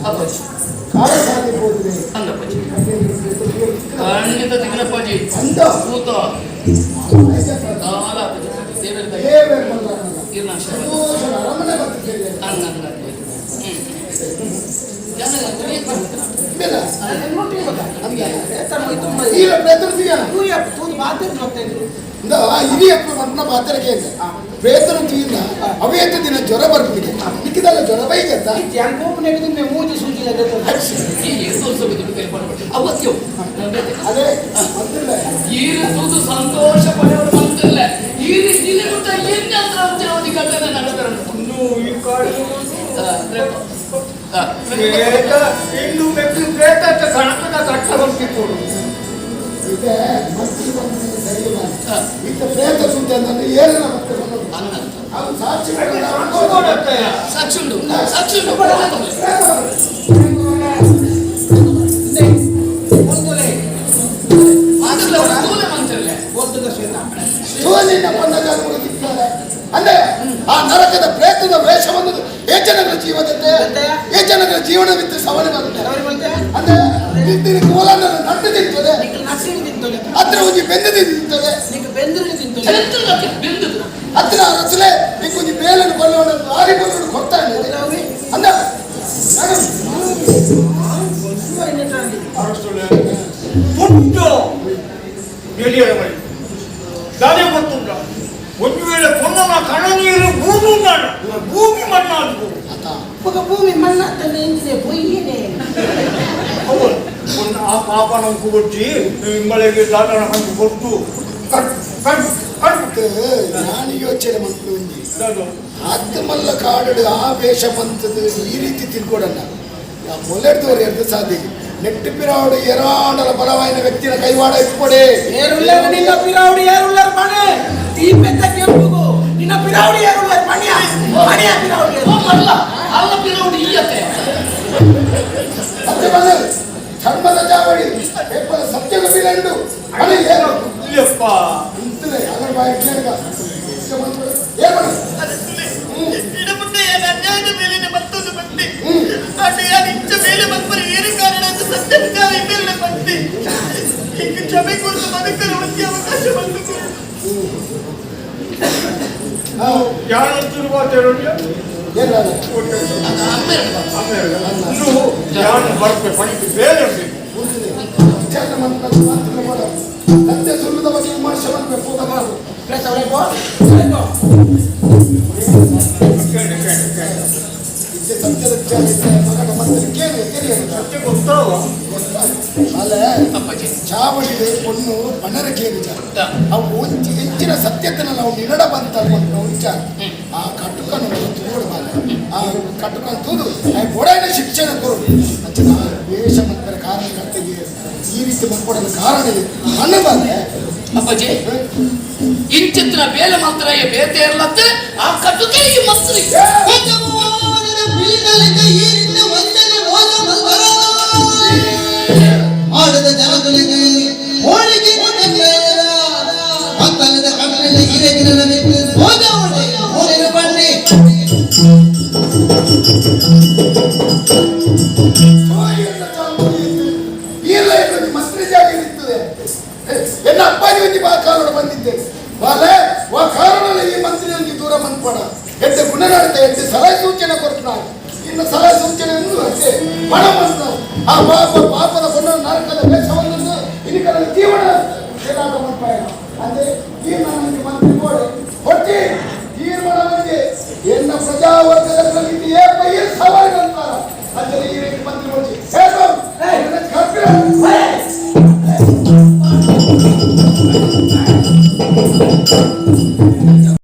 ಅಪ್ಪಾಜಿ. ಕಾಲಸಾಧಿ ಹೋಗಿದೆ. ಅಂದಪ್ಪಾಜಿ, ಖಂಡಿತ ತಿಕ್ಕನಪ್ಪಾಜಿ. ಅಂದ. ಭೂತ ಕಾಲ ಅಪ್ಪಾಜಿ, ದೇವರ ದಯೆ. ದೇವರ ಮಲ್ಲ. ಇರ್ನ ಆಶೀರ್ವಾದ. ಸಂತೋಷದ ಅರಮನೆ ಬರ್ತಿದ್ದೇವೆ. ಅಂದ ಅಂದ ಅಪ್ಪಾಜಿ. ಜನ ಏನ್ ಮಾಡ್ತೀರ? ಇಲ್ಲ. ಈಗ ಪ್ರೇತರು ಸಿಗೋಣ. ಇಂದ ಹಿರಿಯಪ್ಪು ಮಣ್ಣ ಪಾತ್ರಕ್ಕೆ ಅಂತ ಪ್ರೇತರು ತೀನ ಅವೇತ ದಿನ ಜ್ವರ ಬರ್ಬಿಡಿಗೆ ಮಿಕ್ಕಿದಲ್ಲ ಜ್ವರ ಬೈಗತ್ತ. ಈ ಏಸು ವರ್ಷ ಬಿದ್ದು ಕೈ ಮಾಡ್ಬಿಟ್ಟು. ಅವತ್ತು ಅದೇ ಗೊತ್ತಿಲ್ಲ. ಈ ತೂದು ಸಂತೋಷ ಪಡೆಯವರು ಮಂತಿಲ್ಲ. ಈ ರೀತಿ ಗೊತ್ತ ಏನ್ ಅಂತ ಅವಧಿ ಘಟನೆ ನಡೆದರೆ. ಒಂದು ಈ ಕಾಡು ಆ, ಪ್ರೇತ ಇನ್ನು ಮೆಕ್ಕು ಪ್ರೇತ ಅಂತ ಗಣಪನ ಕಟ್ಟ ಹೋಗ್ತಿತ್ತು. ಇದೆ ಮಕ್ಕಳು ಬಂದ ಸರಿ ಇಲ್ಲ. ಈತ ಪ್ರೇತ ಸುದ್ದಿ ಅಂತಂದ್ರೆ ಏನಿಲ್ಲ ಮತ್ತೆ ಬಂದದ್ದು. ಅನ್ನಂತ. ಅದು ಸಾಕ್ಷಿ ನೋಡತ್ತಯ್ಯ. ಸಾಕ್ಷಿ ಉಂಟು, ಸಾಕ್ಷಿ ಉಂಟು. ಮಾತಿಲ್ಲ, ಅವ್ರು ತೂಲೆ ಮಂತಿಲ್ಲ. ಸೋಲಿನ ಪನ್ನಗಾರ ತಿಕ್ತಾರೆ ಅಂದ್ರೆ ಆ ನರಕದ ಪ್ರೇತದ ವೇಷವನ್ನು ಏ ಜನಗಳ ಜೀವದಂತೆ, ಏ ಜನಗಳ ಜೀವನವಿತ್ತು ಸವಣಿ ಬರುತ್ತೆ ಅಂದ್ರೆ ನಿಂತಿನ ಕೋಲನ್ನು ನಟ್ಟು ತಿಂತದೆ, ಹತ್ರ ಒಂಜಿ ಬೆಂದು ತಿಂತದೆ. ಚರಿತ್ರೆ ಬಿಂದು. ಹತ್ತಿರ ರಚನೆ ನಿಂಕೊಂಜಿ ಬೇಲನ್ನು ಕೊಲ್ಲೋಣ ಆರಿ ಕೊಲ್ಲೋಣ ಕೊಡ್ತಾ ಇದೆ ಅಂದ್ರೆ ನಾನು ಅರಸುಳೆ ಪುಟ್ಟು ಎಲಿಯರ ಮೈ ದಾನೆ ಗೊತ್ತುಂಟ. ಒಂದು ವೇಳೆ ಪೊನ್ನನ ಕಣನೀರು ಭೂಮಿ ಮಣ್ಣ ಭೂಮಿ ಮಣ್ಣಾದವು. ಭೂಮಿ ಮಣ್ಣ ತಂದೆ ಪೊಯ್ಯೇನೆ. ಹೌದು, ಒಂದು ಆ ಪಾಪನ ಕೊಚ್ಚಿ ಇಂಬಳಿಗೆ ದಾಟನ ಹಂಚು ಕೊಟ್ಟು ಕಟ್ ಕಟ್ ಕಟ್. ನಾನು ಯೋಚನೆ ಮಾಡ್ಕೊಂಡು ಒಂಜಿ ದಾದು. ಆತ್ಮಲ್ಲ ಕಾಡು ಆ ವೇಷ ಬಂತದ್ದು ಈ ರೀತಿ ತಿಳ್ಕೊಡಲ್ಲ. ಮೊಲೆಡ್ದವರು ಎರ್ದು ಸಾಧ್ಯ ನೆಟ್ಟು ಪಿರಾಡು ಎರಾಂಡಲ ಬಲವಾಯಿನ ವ್ಯಕ್ತಿನ ಕೈವಾಡ ಇಟ್ಕೊಡೆ. ಏರುಳ್ಳರು ನಿನ್ನ ಪಿರಾವುಡಿ ಏರುಳ್ಳರು ಮನೆ ತೀಪೆತ್ತ ಕೆಂಪುಗು ನಿನ್ನ ಪಿರಾವುಡಿ ಏರುಳ್ಳರು ಮಣಿಯ ಮಣಿಯ ಪಿರಾವುಡಿ. ಓ ಮಲ್ಲ ಅಲ್ಲ ಪಿರೌಡಿ ಈಯತ್ತೆ. ಸತ್ಯ ಬಂದ ಧರ್ಮದ ಚಾವಡಿ ಪೇಪರ ಸತ್ಯದ ಬಿಲಂಡು ಮನೆ ಏನು ಇಲ್ಲಪ್ಪ. ಇಂತಲೇ ಅದರ ಬಾಯಿ ಕೇಳಿಗ ಏನ್ ಮಾಡು? ಇಡಮುಟ್ಟೆ ಅನ್ಯಾಯದ ಮೇಲಿನ ಮತ್ತೊಂದು ಬಂತಿ ಅಡ್ಡ ಯಾರು ಇಂಚ ಮೇಲೆ ಮಕ್ಕಳು ಏನು ಕಾರಣ ಅಂತ ಸತ್ಯ ವಿಚಾರ ಮೇಲಿನ ಬಂತಿ ಈಗ ಕ್ಷಮೆ ಕುರಿತು ಬದುಕಲು ಒಂದು ಅವಕಾಶ ಬಂದು. ಹಾ, ಯಾರು ಮಾತಾಡೋಣ? ಏನ್ ರಾಜ? ಅದು ಅಮ್ಮೆರಡು. ಇನ್ನು ಯಾರು ಬರ್ಬೇಕು ಪಣಿಗೆ ಬೇರೆ ಬೇಕು. ಕೂರ್ತದೆ. ವಿಚಾರ ಮಾಡ್ಬೇಕು, ಮಾತ್ರ ಮಾಡು. ಸತ್ಯ ಸುಳ್ಳುದ ಬಗ್ಗೆ ವಿಮರ್ಶೆ ಮಾಡಬೇಕು. ಕೇಳಿ ಕೇಳಿ ಕೇಳಿ. ಇದ್ದೆ ಸತ್ಯದ ವಿಚಾರ ಇದ್ದೆ ಮಗನ ಮತ್ತೆ ಕೇಳಿ ತಿಳಿಯಲ್ಲ. ಸತ್ಯ ಗೊತ್ತಾವ. ಅಲ್ಲ. ಅಪ್ಪಾಜಿ. ಚಾವಡಿಗೆ ಪೊಣ್ಣು ಪಣರ ಕೇಳಿದ ಅವು ಒಂಚಿ ಹೆಚ್ಚಿನ ಸತ್ಯತನ ನಾವು ನಿಗಡ ಬಂತ ನಾವು ವಿಚಾರ ಆ ಕಟುಕನು ತೂಡು ಬಾಲ ಆ ಕಟುಕನ ತೂದು ಬೋಡಾಯಿನ ಶಿಕ್ಷಣ ಕೊರು ಅಂಚಿನ ವೇಷ ಮಕ್ಕಳ ಕಾರಣ ಕರ್ತಿಗೆ ಈ ರೀತಿ ಮಕ್ಕಳನ್ನು ಕಾರಣ ಇದೆ ಅಣ್ಣ ಬಾಲೆ. ಅಪ್ಪಾಜಿ, ಇಂಚಿತ್ರ ಬೇಲೆ ಮಾತ್ರ ಬೇತೆ ಇರ್ಲತ್ತೆ ಆ ಕಟುಕೆ ಈ ಮಸ್ತ್ರಿ. ಆಡದ ಜನಗಳಿಗೆ ಹೋಳಿಗೆ ಮಕ್ಕಳದ ಕಣ್ಣಿನ ಹಿರೇಗಿನ ಸೋಜವಡೆ ಹೋಳಿನ ಬನ್ನಿ. ಇಲ್ಲ ಇಲ್ಲ, ಮಸ್ತ್ರಿ ಜಾಗ ಇರ್ತದೆ. ಎನ್ನ ಅಪ್ಪಾಜಿ ಒಂಜಿ ಬಾ ಕಾರಣ ಬಂದಿದ್ದೆ ಬಾಲೆ ವಾ ಕಾರಣ ಈ ಮಂತ್ರಿ ಒಂಜಿ ದೂರ ಮನ್ಪಡ ಎಡ್ಡೆ ಗುಣನಡತೆ ಎಡ್ಡೆ ಸಲಹೆ ಸೂಚನೆ ಕೊಡ್ತಾನೆ. ಇನ್ನು ಸಲಹೆ ಸೂಚನೆ ಒಂದು ಅಷ್ಟೇ ಪಣ ಬಂತು ಆ ಪಾಪ ಪಾಪದ ಪುನಃ ನರಕದ ವೇಷವನ್ನು ಇನಿಕರ ಜೀವನ ಏನಾದ ಮನ್ಪಾಯ ಅಂದ್ರೆ ತೀರ್ಮಾನ ಮಂತ್ರಿ ಕೋಡೆ ಹೊಟ್ಟಿ ತೀರ್ಮಾನವನಿಗೆ ಎನ್ನ ಪ್ರಜಾವರ್ಗದಲ್ಲಿ ಏ ಪೈರ್ ಸವಾರಿ ಅಂತಾರ.